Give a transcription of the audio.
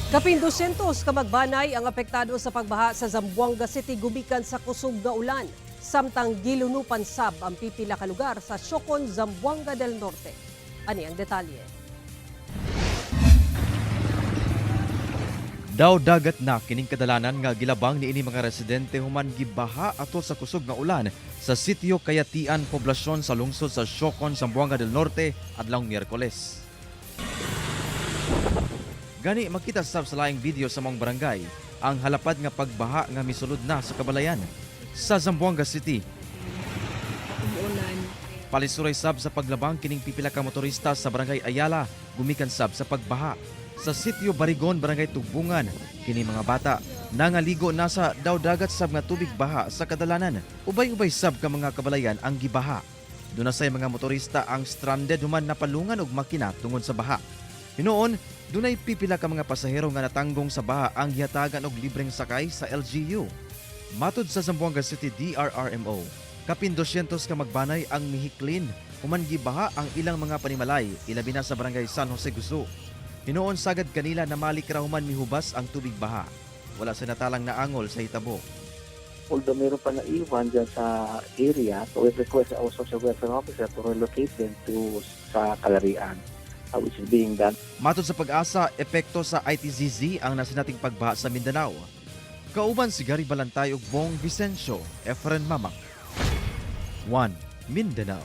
Kapin 200 ka magbanay ang apektado sa pagbaha sa Zamboanga City gumikan sa kusog nga ulan. Samtang gilunupan sab ang pipila ka lugar sa Siocon, Zamboanga del Norte. Ani ang detalye. Daw dagat na kining kadalanan nga gilabang niini mga residente human gibaha atol sa kusog nga ulan sa sitio Kayatian, poblasyon sa lungsod sa Siocon, Zamboanga del Norte adlawng Miyerkules. Gani makita sab sa laing video sa maong barangay ang halapad nga pagbaha nga misulod na sa kabalayan sa Zamboanga City. Palisuray sab sa paglabang kining pipila ka motorista sa barangay Ayala gumikan sab sa pagbaha. Sa sitio Barigon, barangay Tugbungan, kini mga bata nangaligo na sa daw dagat sab nga tubig baha sa kadalanan. Ubay-ubay sab ka mga kabalayan ang gibaha. Duna say mga motorista ang stranded human napalungan og makina tungod sa baha. Hinuon, dunay pipila ka mga pasahero nga natanggong sa baha ang gihatagan og libreng sakay sa LGU. Matod sa Zamboanga City DRRMO, kapin 200 ka magbanay ang mihiklin human gibaha ang ilang mga panimalay, ilabi na sa barangay San Jose Guso. Hinuon, sagad kanila na malik ra human mihubas ang tubig baha. Wala sa natalang naangol sa hitabo. Although meron pa naiwan dyan sa area, so we request our social welfare officer to relocate them to sa Kalarian, which is being done. Matod sa PAGASA, epekto sa ITZZ ang nasinating pagbaha sa Mindanao. Kauban si Gary Balantay ug Bong Vicencio, Efren Mamak. 1. Mindanao.